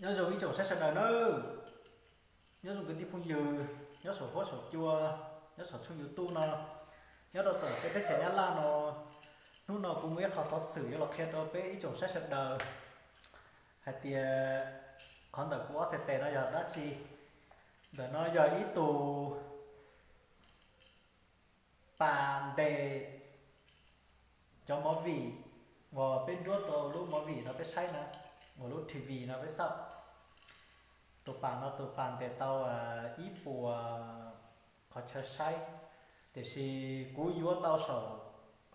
Nyob zoo ib tsoom saib sawv daws nawb, nyob zoo kwv tij phooj ywg nyob saum huab saum cua, nyob saum tshooj YouTube no, nyob rau tom peb teb chaws Nyab Laj no. Hnub no kuv muaj ib qho xov xwm yuav los qhia rau peb ib tsoom saib sawv daws hais tias qhov ntawm kuv ob txhais tes no yog dab tsi. Ntawm no yog ib tug pas ntes cov movie uas peb nruab rau lub movie no peb saib na, uas lub T V no peb xauj. Tus pas no tus pas ntes tau ib puas qhov chaw saib, tiam sis kuv yuav tau saum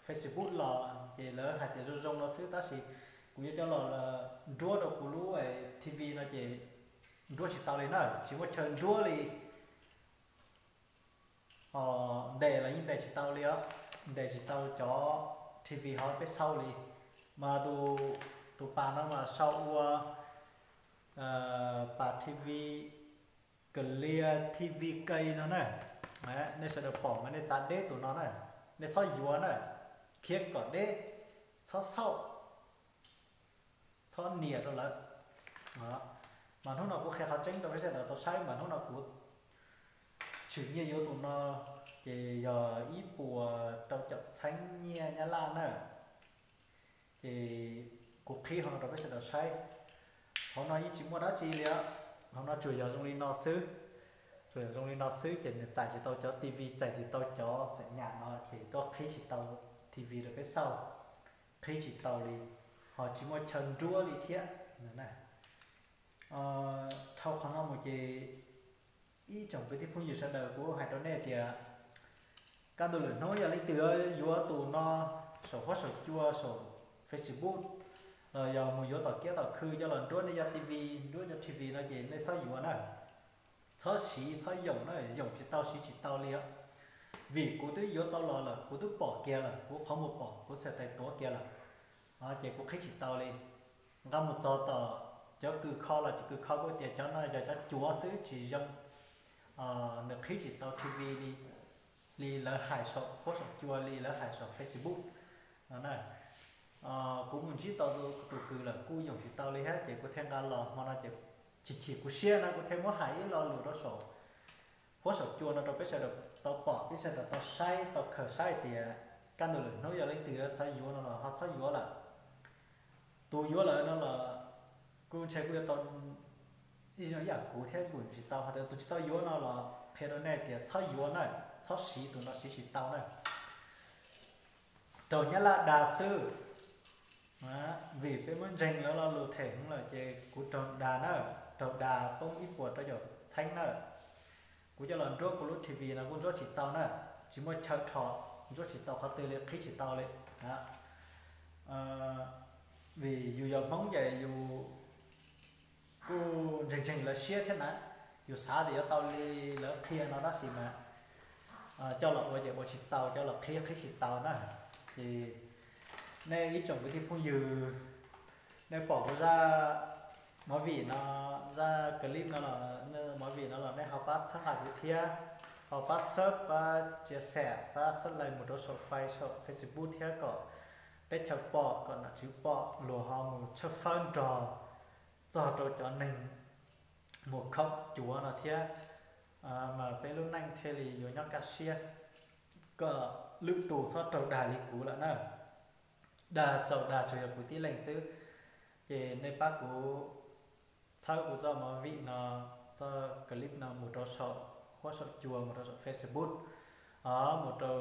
Facebook los ces lawv hais tias zoo zoo no xwb, tab sis kuv yuav coj los nruab rau kuv lub T V no ces nruab tsis tau li na, tsis muaj chaw nruab li. Ntes los yeej ntes tsis tau li os, ntes tsis tau cov T V hauv peb xauj li. Mas tus pas no mas sau ua pas T V, Clear T V Key no na. Nej sawv daws pom mas nej txav deb tus no na, nej txhob yuav na, khiav kom deb, txhob xauj, txhob nias rau lawv. Mas hnub no kuv qhia qhov tseeb rau peb sawv daws tau saib, mas hnub no kuv tshwm nyiaj yuav tus no, ces yog ib puas rau caum txheeb nyiaj Nyab Laj na. Ces kuv qhib hauv no rau peb sawv daws saib. Hauv no yeej tsis muaj dab tsi li os, hauv no tsuas yog zoo li no xwb. Tsuas yog zoo li no xwb ces nws txais tsis tau cov T V, txais tsis tau cov xam nyam no ces tuaj qhib tsis tau T V rau peb xauj, qhib tsis tau li, ho tsis muaj chaw nruab li thiab. Dhau qhov no mus ces ib tsoom kwv tij phooj ywg sawv daws, kuv hais rau nej tias kaj ntug lwm hnub yog leej twg yuav tus no saum huab saum cua saum Facebook los yog mus yuav tom kiab tom khw coj los nruab nej cov T V, nruab cov T V no ces nej txhob yuav na, txhob siv txhob yoom na, yoom tsis tau siv tsis tau li os. Vim kuv twb yuav tau los lawm, kuv twb pom kiag lawm, kuv qhov muag pom, kuv txhais tes tuav kiag lawm, ces kuv qhib tsis tau li. Nqa mus txog tom cov kws kho los cov kws kho kuj tias cov no yog cov cuav xwb tsis zoo, nws qhib tsis tau T V li, li lawv hais saum huab saum cua, li lawv hais saum Facebook no na. Kuv mus ntsib tau tus kws lawm kuj yoom tsis tau li thiab, ces kuv thiaj nqa los hmo no ces chim chim kuv siab na, kuv thiaj muab hais ib lo lus rau saum huab saum cua no rau peb sawv daws tau pom, peb sawv daws tau saib, tau khaws saib tias kaj ntug lwm hnub yog leej twg xav yuav no los ho txhob yuav lawm. Tus yuav lawm no los kuj ntshe kuj yuav tau ib yam kuv thiab, yuav tsis tau, hos tus tsis tau yuav no los qhia rau nej tias txhob yuav na, txhob siv, tus no siv tsis tau na. Raug Nyab Laj dag xwb, vim peb muab ntseeg lawv lo lus them heev lawm ces kuv raug dag na, raug dag poob ib puas rau caum txheeb na. Kuv coj los nruab kuv lub T V no kuj nruab tsis tau na, tsis muaj chaw rho, nruab tsis tau qhov twg li, qhib tsis tau li. Vim yus yog Hmoob ces yus kuj ntseeg ntseeg lawv siab thiab na, yus xav tias yuav tau li lawv qhia no tab sis mas coj los ua ces ua tsis tau, coj los qhib qhib tsis tau na. Ces nej ib tsoom kwv tij phooj ywg, nej pom kuv zaj movie no, zaj clip no los, movie no los nej ho pab txhawb nqa kuv thiab, ho pab sub, pab chia sẻ, pab sub like mus rau saum Face, saum Facebook thiab kom teb chaws pom, kom nom tswv pom, luag ho mus tshawb fawb nrog txog rau cov neeg mus khaum cuav no thiab, mas peb lub neej thiaj li yuav nyob kaj siab, kom lwm tus txhob raug dag li kuv lawm na. Dag txaus dag tsuas yog kuv tib leeg xwb, ces nej pab kuv txhawb kuv txoj movie no, txoj clip no mus rau saum huab saum cua, mus rau saum Facebook, mus rau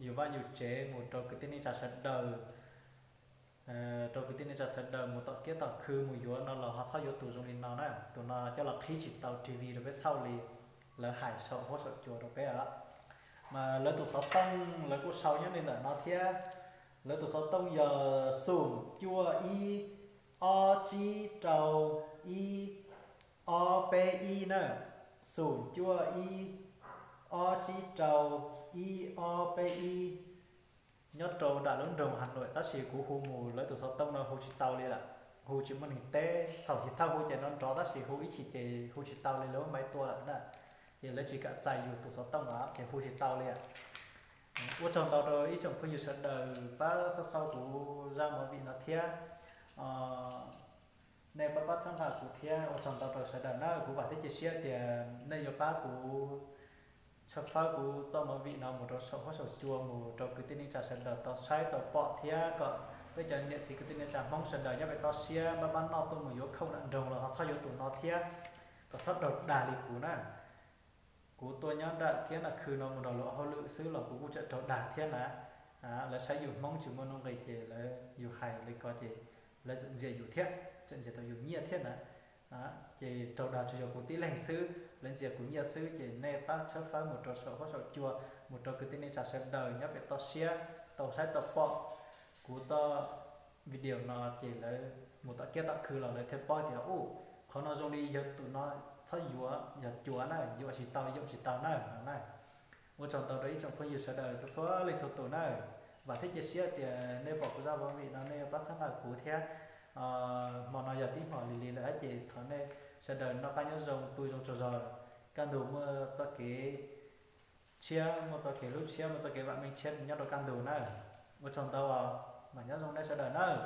yus vaj yus tsev, mus rau kwv tij neej tsa sawv daws, rau kwv tij neej tsa sawv daws mus tom kiab tom khw mus yuav no los ho txhob yuav tus zoo li no na, tus no coj los qhib tsis tau T V rau peb xauj li, lawv hais saum huab saum cua rau peb os. Mas lawv tus xov tooj lawv kuj sau nyob li ntawm no thiab. Lawv tus xov tooj yog xoom cuaj ib ob tsib rau ib ob peb ib na, xoom cuaj ib ob tsib rau ib ob peb ib. Nyob rau nram lub nroog Hà Nội tab sis kuv hu mus lawv tus xov tooj no hu tsis tau li lawm, hu tsis muaj neeg teb. Thaum chiv thawj hu ces nrov nrov tab sis hu ib chim ces hu tsis tau li, lawv muab maiv tua lawm na. Ces lawv tsis kam txais yus tus xov tooj os, ces hu tsis tau li. Ua tsaug ntau rau ib tsoom phooj ywg sawv daws pab xauj xauj kuv zaj movie no thiab. Nej pab pab txhawb nqa kuv thiab ua tsaug ntau rau sawv daws na. Kuv vam thiab cia siab tias nej yuav pab kuv tshawb fawb kuv txoj movie no mus rau saum huab saum cua, mus rau kwv tij neej tsa sawv daws tau saib tau pom thiab kom peb cov niam txiv kwv tij neej tsa Hmoob sawv daws nyob pem toj siab npaj npaj noj tuaj mus yuav khoom nram nroog los ho txhob yuav tus no thiab, kom txhob raug dag li kuv na. Kuv tuaj nyob nram kiab nram khw no mus nrog luag hauj lwm xwb los kuv kuj tseem raug dag thiab na. Lawv saib yus Hmoob tsis muaj nuj nqis ces lawv, yus hais li ko ces lawv txawm ntxias yus thiab, txawm ntxias tau yus nyiaj thiab na. Ces raug dag tsuas yog kuv tib leeg xwb, lawv ntxias kuv nyiaj xwb. Ces nej pab tshawb fawb mus rau saum huab saum cua, mus rau kwv tij neej tsa sawv daws nyob pem toj siab tau saib tau pom kuv txoj video no ces lawv mus tom kiab tom khw los lawv thiaj paub tias, u, qhov no zoo li yog tus no txhob yuav, yog cua na, yuav tsis tau, yoom tsis tau na no na. Ua tsaug ntau rau ib tsoom phooj ywg sawv daws txhua txhua leej txhua tus na. Vam thiab cia siab tias nej pom kuv zaj movie no nej yuav pab txhawb nqa kuv thiab. Hmo no yog tib hmo lig lig lawm ces thov nej sawv daws noj qab nyob zoo, pw zoo tsaug zog. Kaj ntug muaj txoj kev tshiab, muaj txoj kev hlub tshiab, muaj txoj kev vam meej tshiab nyob rau kaj ntug na. Ua tsaug ntau, mam nyob zoo nej sawv daws nawb.